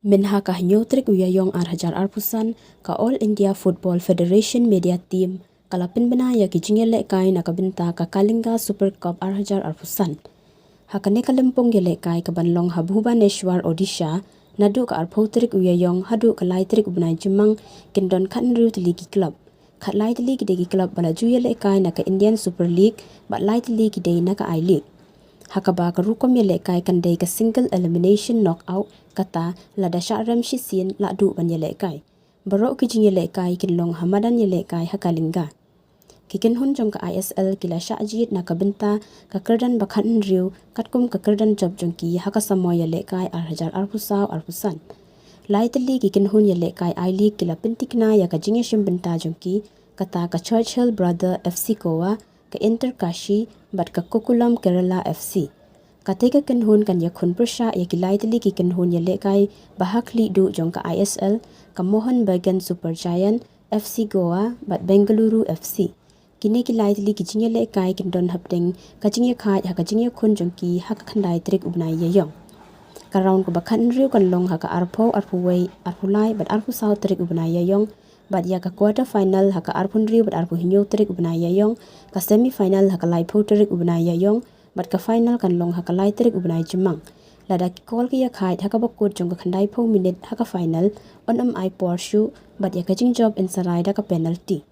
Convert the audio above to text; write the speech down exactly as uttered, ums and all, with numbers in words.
Mynha ka hynñiew tarik u Ïaïong arhajar arphew san, ka All India Football Federation Media Team ka la pynbna ïa ki jingïalehkai na ka bynta ka Kalinga Super Cup arhajar arphew san. Ha kane ka lympung ïalehkai ka ban long ha Bhubaneswar, Odisha, naduh ka arphew tarik u Ïaïong haduh ka lai tarik u bnai Jymmang, kin don khathynriew tylli ki club. Khatlai tylli ki dei ki club ba la ju ïalehkai na ka Indian Super League, bad lai tylli ki dei na ka I-League. Ha kaba ka rukom ïalehkai kan dei ka single elimination knockout, kata lada shah rem shisien la duh ban ïalehkai. Baroh ki jingïalehkai kin long ha madan ïalehkai ha Kalinga. Ki kynhun jong ka I S L ki la shah jied na ka bynta ka kyrdan ba khathynriew katkum ka kyrdan jop jong ki ha ka samoi ïalehkai arhajar arphew saw arphew san. Lai tylli ki kynhun ïalehkai I-League ki la pyntikna ïa ka jingïashim bynta jong ki, kata ka Churchill Brother F C Goa, ka Inter Kashi, bad ka Gokulam Kerala F C. Katei ka kynhun kan ïakhun pyrshah ïa ki lai tylli ki kynhun ïalehkai ba ha khlieh duh jong ka I S L, ka Mohun Bagan Super Giant, F C Goa, bad Bengaluru F C. Kine ki lai tylli ki jingïalehkai kin don hapdeng ka jingïakhaid ha ka jingïakhun jong ki ha ka khyndai tarik u bnai Ïaïong. Ka round kaba khathynriew kan long ha ka arphew, arphew wei, arphew lai, bad arphew saw tarik u bnai Ïaïong, bad ïa ka quarter final ha ka arphew hynriew bad arphew hynñiew tarik u bnai Ïaïong, ka semi final ha ka laiphew tarik u bnai Ïaïong, bad ka final kan long ha ka lai tarik u bnai Jymmang. Lada ki kol ki ïakhaid ha kaba kut jong ka khyndaiphew minit ha ka final, yn ym ai por shuh, bad ïa ka jingjop yn sarai da ka penalty.